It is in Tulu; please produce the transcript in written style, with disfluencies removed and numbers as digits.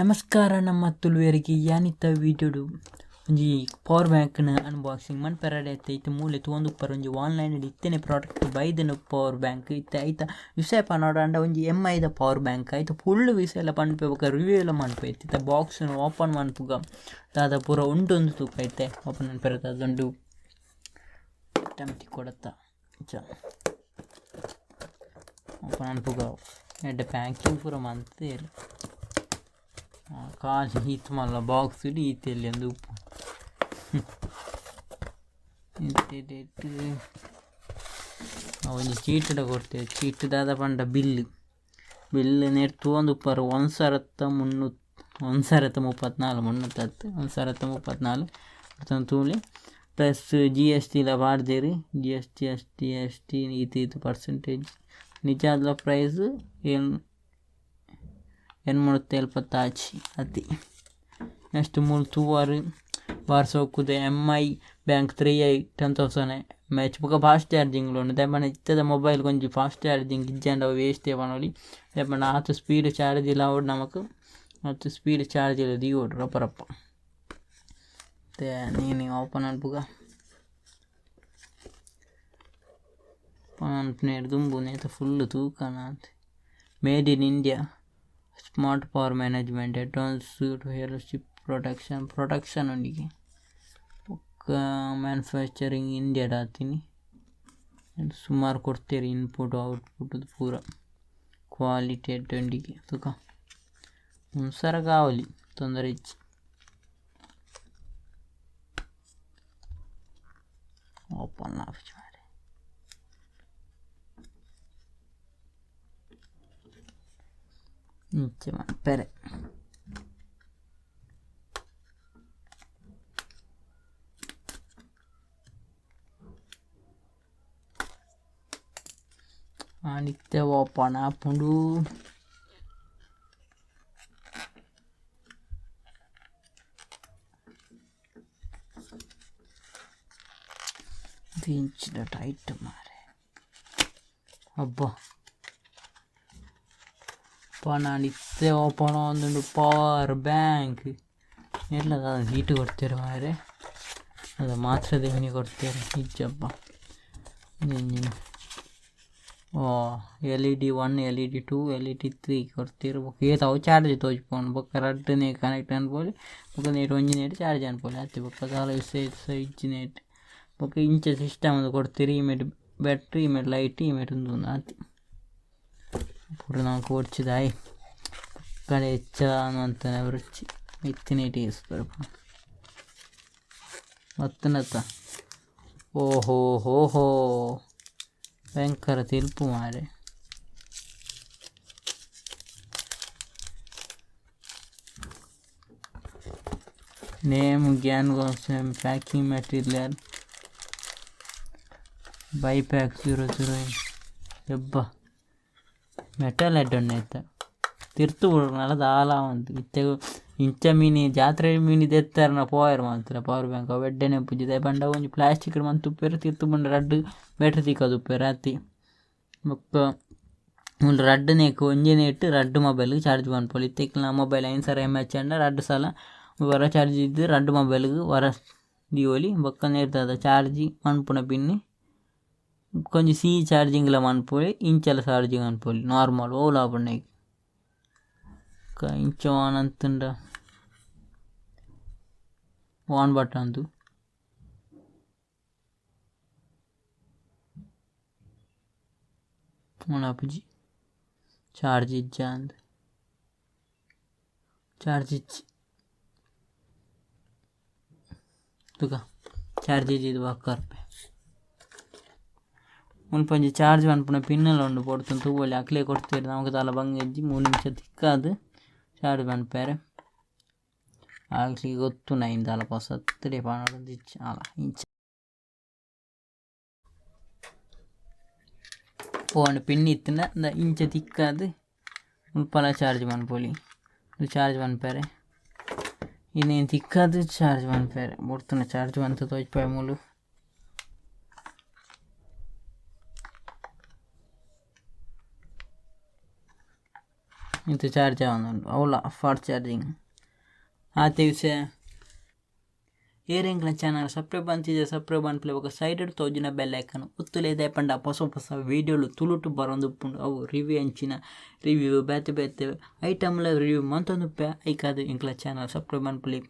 ನಮಸ್ಕಾರ ನಮ್ಮ ತುಳುವೆರಿಗೆ ಯಾನಿತ್ತ ವೀಡಿಯೋಡು ಒಂಜಿ ಪವರ್ ಬ್ಯಾಂಕ್ನ ಅನ್ಬಾಕ್ಸಿಂಗ್ ಮನ್ಪೆರಡೆ ಇತ್ತೆ ಮೂಲೆ ತೂವೊಂದುಪ್ಪರ್ ಒಂಜಿ ಆನ್ಲೈನ್ ಇತ್ತನೆ ಪ್ರಾಡಕ್ಟ್ ಬೈದನ ಪವರ್ ಬ್ಯಾಂಕ್ ಇತ್ತೆ ಐತ ವಿಷಯ ಪನೊಡಾಂಡ ಒಂಜಿ ಎಮ್ ಐದ ಪವರ್ ಬ್ಯಾಂಕ್ ಐತ ಫುಲ್ ವಿಷಯ ಎಲ್ಲ ಪನ್ಪೆ ಬೊಕ ರಿವ್ಯೂ ಎಲ್ಲ ಮನ್ಪೆ ಇತ್ತೆ ಬಾಕ್ಸ್ ಓಪನ್ ಮನ್ಪುಗ ದಾದ ಪೂರ ಉಂಡು ಒಂದು ತೂಕ ಇತ್ತೆ ಓಪನ್ ಮನ್ಪೆರೆ ದಾದ ಟೈಮ್ ಕೊಡತ್ತ ಇಂಚ ಓಪನ್ ಮನ್ಪುಗ ಎಡ್ಡೆ ಪ್ಯಾಕಿಂಗ್ ಪೂರ ಮಂತೇರ್ ಕಾಲಿ ಈತ್ ಮಲ್ಲ ಬಾಕ್ಸ್ ಈತ್ ಎಲ್ಲಿ ಉಪ್ಪು ಇತ್ತೆ ಒಂಜಿ ಚೀಟಿಡ ಕೊರ್ತೇವೆ ಚೀಟ್ ದಾದ ಪಂಡ ಬಿಲ್ ಬಿಲ್ ನೆಟ್ ತೂವೊಂದು ಉಪ್ಪರು 1 ಸಾವಿರದ 300 1 ಸಾವಿರದ 34 310 1 ಸಾವಿರದ 34 ತೂಲೆ ಪ್ಲಸ್ ಜಿ ಎಸ್ ಟಿ ಲ ಪಾಡ್ದೆರ್ G S T S T S T ಈತ್ ಈತ್ ಪರ್ಸೆಂಟೇಜ್ ನಿಜಾದ್ಲ ಪ್ರೈಸ್ ಏನ್ 876 ಅತಿ ನೆಕ್ಸ್ಟ್ ಮೂಲು ತೂವರ್ ಬಾರಿ ಸೋಕುದ M I bank 3i 10,000 M H ಬೊಕ ಫಾಸ್ಟ್ ಚಾರ್ಜಿಂಗ್ ಲ ಉಂಡು ದಾಯೆ ಪಂಡ ಇತ್ತೆದ ಮೊಬೈಲ್ ಒಂಜಿ ಫಾಸ್ಟ್ ಚಾರ್ಜಿಂಗ್ ಇಜ್ಜಂಡ ಅವು ವೇಸ್ಟ್ ಪನೊಲಿ ದಾಯೆ ಪಂಡ ಆತ್ ಸ್ಪೀಡ್ ಚಾರ್ಜ್ ಲ ಆವೊಡು ನಮಕ್ ಆತ್ ಸ್ಪೀಡ್ ಚಾರ್ಜ್ ಲ ದೀವೊಡು ರಪ ರಪ ಇತ್ತೆ ನೀನಿ ಓಪನ್ ಮನ್ಪುಗ ಓಪನ್ ಮನ್ಪುನೆಡ್ ದುಂಬು ನೆತ full ತೂಕನ made in India smart power management advance chip protection protection ಉಂಡಿಗೆ ಬೊಕ್ಕ ಮ್ಯಾನುಫ್ಯಾಕ್ಚರಿಂಗ್ ಇಂಡಿಯಾಡ್ ಆತಿನಿ ಸುಮಾರು ಕೊಡ್ತೇರ್ ಇನ್ಪುಟ್ ಔಟ್ಪುಟ್ ಪೂರ ಕ್ವಾಲಿಟಿ ಎಡ್ಡೆ ಉಂಡಿಗೆ ತೂಕ ಉನ್ಸರ ಆವೊಲಿ ತೊಂದರೆ ಇಜ್ಜಿ ಓಪನ್ ಆಪುಜಿ ಮಾರ್ರೆ ಇಂಚ ಮನ್ಪೆರೆ ಇತ್ತೆ ಓಪನ್ ಆಪುಂಡು ಇಂಚಿನ ಟೈಟ್ ಮಾರ್ರೆ ಅಬ್ಬಾ ಪನಾಂಡ ಇತ್ತೆ ಓಪನ್ ಆವೊಂದುಂಡು ಪವರ್ ಬ್ಯಾಂಕ್ ಎಲ್ಲ ದಾದ ಹೀಟ್ ಕೊಡ್ತೇರ್ ಮಾರ್ರೆ ಅದ ಮಾತ್ರ ದೇವಿನಿ ಕೊಡ್ತೇರ್ ಇಜ್ಜಪ್ಪ ಓ L E D 1 L E D 2 L E D 3 ಕೊಡ್ತೇರ್ ಬೊಕ ಏತ್ ಅವು ಚಾರ್ಜ್ ತೋಜಿಪುಂಡು ಬೊಕ ರಡ್ಡ್ ನೆ ಕನೆಕ್ಟ್ ಮನ್ಪೊಲಿ ಬೊಕ ನೆಟ್ ಒಂಜಿ ನೆಟ್ ಚಾರ್ಜ್ ಮನ್ಪೊಲಿ ಅತೆ ಬೊಕ ದಾಲ ವಿಸೇಸ ಇಜ್ಜಿ ನೆಟ್ ಬೊಕ ಇಂಚ ಸಿಸ್ಟಮ್ ಕೊಡ್ತೇರ್ ಈ ಮೈಟ್ ಬ್ಯಾಟ್ರಿ ಈ ಮೈಟ್ ಲೈಟ್ ಈ ಮೈಟ್ ಉಂದು ಆತೆ ಪೂರ ನಮಕ್ ಬೊಡ್ಚಿ ದಾಯೆ ಪೊಕ್ಕಡೆ ಎಚ್ಚ ಮಂತುನ ಬೊರ್ಚಿ ಇತ್ತಿನೇಟ್ ಯೂಸ್ ಬರ್ಪುಂಡು ಬತ್ತುಂಡತ ಓಹೋ ಹೋ ಹೋ ಭಯಂಕರ ತೆಲ್ಪು ಮಾರ್ರೆ ನೇಮ್ ಗ್ಯಾನ್ packing material bypack 00 ಯಬ್ಬ ಮೆಟಲ್ ಎಡ್ಡೆ ಉಂಡು ಐತ ತಿರ್ತ್ ಬೂರ್ಂಡಲ ದಾಲ ಆವಂದ್ ಇತ್ತೆ ಇಂಚ ಮಿನಿ ಜಾತ್ರೆ ಮಿನಿ ದೆತ್ತೆರ್ನ ಪೋಯೆರ್ ಮಾತ್ರ ಪವರ್ ಬ್ಯಾಂಕ್ ಅವು ಎಡ್ಡೆನೆ ಇಪ್ಪುಜಿ ದಾಯೆ ಪಂಡ ಒಂಜಿ ಪ್ಲಾಸ್ಟಿಕ್ ಡ್ ಮಂತ್ ಉಪ್ಪುವೆರ್ ತಿರ್ತ್ ಪಂಡ ರಡ್ಡ್ ಬ್ಯಾಟ್ರಿ ತಿಕ್ಕದ್ ಉಪ್ಪುವೆರ್ ಆತೆ ಬೊಕ್ಕ ಮೂಲು ರಡ್ಡ್ ನೇಕ್ ಒಂಜಿ ನೇಟ್ ರಡ್ಡ್ ಮೊಬೈಲ್ ಗ್ ಚಾರ್ಜ್ ಮನ್ಪೊಲಿ ಇತ್ತೆ ಇಕ್ಲ್ನ ಮೊಬೈಲ್ 5000 ಎಮ್ ಎಚ್ ಆಂಡ ರಡ್ಡ್ ಸಲ ಒರ ಚಾರ್ಜ್ ದೀದ್ ರಡ್ಡ್ ಮೊಬೈಲ್ ಗ್ ಒರ ದೀವೊಲಿ ಬೊಕ್ಕ ನೆರ್ದ್ ದಾದ ಚಾರ್ಜ್ ಮನ್ಪುನ ಪಿನ್ ಒಂಜಿ ಸಿ ಚಾರ್ಜಿಂಗ್ ಲ ಮನ್ಪೊಲಿ ಇಂಚಲ ಚಾರ್ಜಿಂಗ್ ಮನ್ಪೊಲಿ ನಾರ್ಮಲ್ ಒವುಲ ಆಪುಂಡು ಐಕ್ ಬೊಕ್ಕ ಇಂಚ ಆನ್ ಆತುಂಡ ಆನ್ ಬಟನ್ ದು ಆನ್ ಆಪುಜಿ ಚಾರ್ಜ್ ಇಜ್ಜಾಂದ್ ಚಾರ್ಜ್ ಇಜ್ಜಿ ತೂಕ ಚಾರ್ಜ್ ಇಜ್ಜಿ ಬೊಕ್ಕ ಬರ್ಪೆ ಮುಲ್ಪ ಒಂಜಿ ಚಾರ್ಜ್ ಮನ್ಪುನ ಪಿನ್ ಲ ಉಂಡು ಪೊರ್ತುನು ತೂವೊಲಿ ಅಕ್ಲೆ ಕೊರ್ತೆರ್ ನಮಕ್ ದಾಲ ಬಂಗ ಇಜ್ಜಿ ಮೂಲು ಇಂಚ ತಿಕ್ಕಾದ್ ಚಾರ್ಜ್ ಮನ್ಪೆರೆ ಅಕ್ಲೆಗ್ ಗೊತ್ತುಂಡು ಐನ್ ದಾಲ ಪೊಸತ್ ಪನೊಡು ಇಜ್ಜಿ ಅಲ ಇಂಚ ಪೋಂಡ ಪಿನ್ ಇತ್ತ್ಂಡ ಇಂಚ ತಿಕ್ಕಾದ್ ಮುಲ್ಪಲ ಚಾರ್ಜ್ ಮನ್ಪೊಲಿ ಚಾರ್ಜ್ ಮನ್ಪೆರೆ ಇಂದೆನ್ ತಿಕ್ಕಾದ್ ಚಾರ್ಜ್ ಮನ್ಪೆರೆ ಬೊರ್ತುಂಡ ಚಾರ್ಜ್ ಮಂತ್ ತೋಜಿಪಾವೆ ಮೂಲು. ಇತ್ತೆ ಚಾರ್ಜ್ ಆವೊಂದುಂಡು ಅವ್ಲ ಫಾಸ್ಟ್ ಚಾರ್ಜಿಂಗ್ ಆತೆ ವಿಷಯ. ಏರ್ ಎಂಕ್ಲೆನ ಚಾನಲ್ ಸಬ್ಸ್ಕ್ರೈಬ್ ಮಂತಿಜ ಸಬ್ಸ್ಕ್ರೈಬ್ ಮನ್ಪುಲೆ ಬೊಕ ಸೈಡ್ ಡ್ ತೋಜುನ ಬೆಲ್ ಐಕನ್ ಒತ್ತುಲೆ ದಾಯೆ ಪಂಡ ಪೊಸ ಪೊಸ ವೀಡಿಯೋಲು ತುಳುಟು ಬರೊಂದುಪ್ಪುಂಡು ಅವು ರಿವ್ಯೂ ಅಂಚಿನ ರಿವ್ಯೂ ಬೇತೆ ಬೇತೆ ಐಟಮ್ ಲ ರಿವ್ಯೂ ಮಂತೊಂದುಪ್ಪೆ ಐಕಾದ್ ಎಂಕ್ಲೆನ ಚಾನಲ್ ಸಬ್ಸ್ಕ್ರೈಬ್ ಮನ್ಪುಲೆ.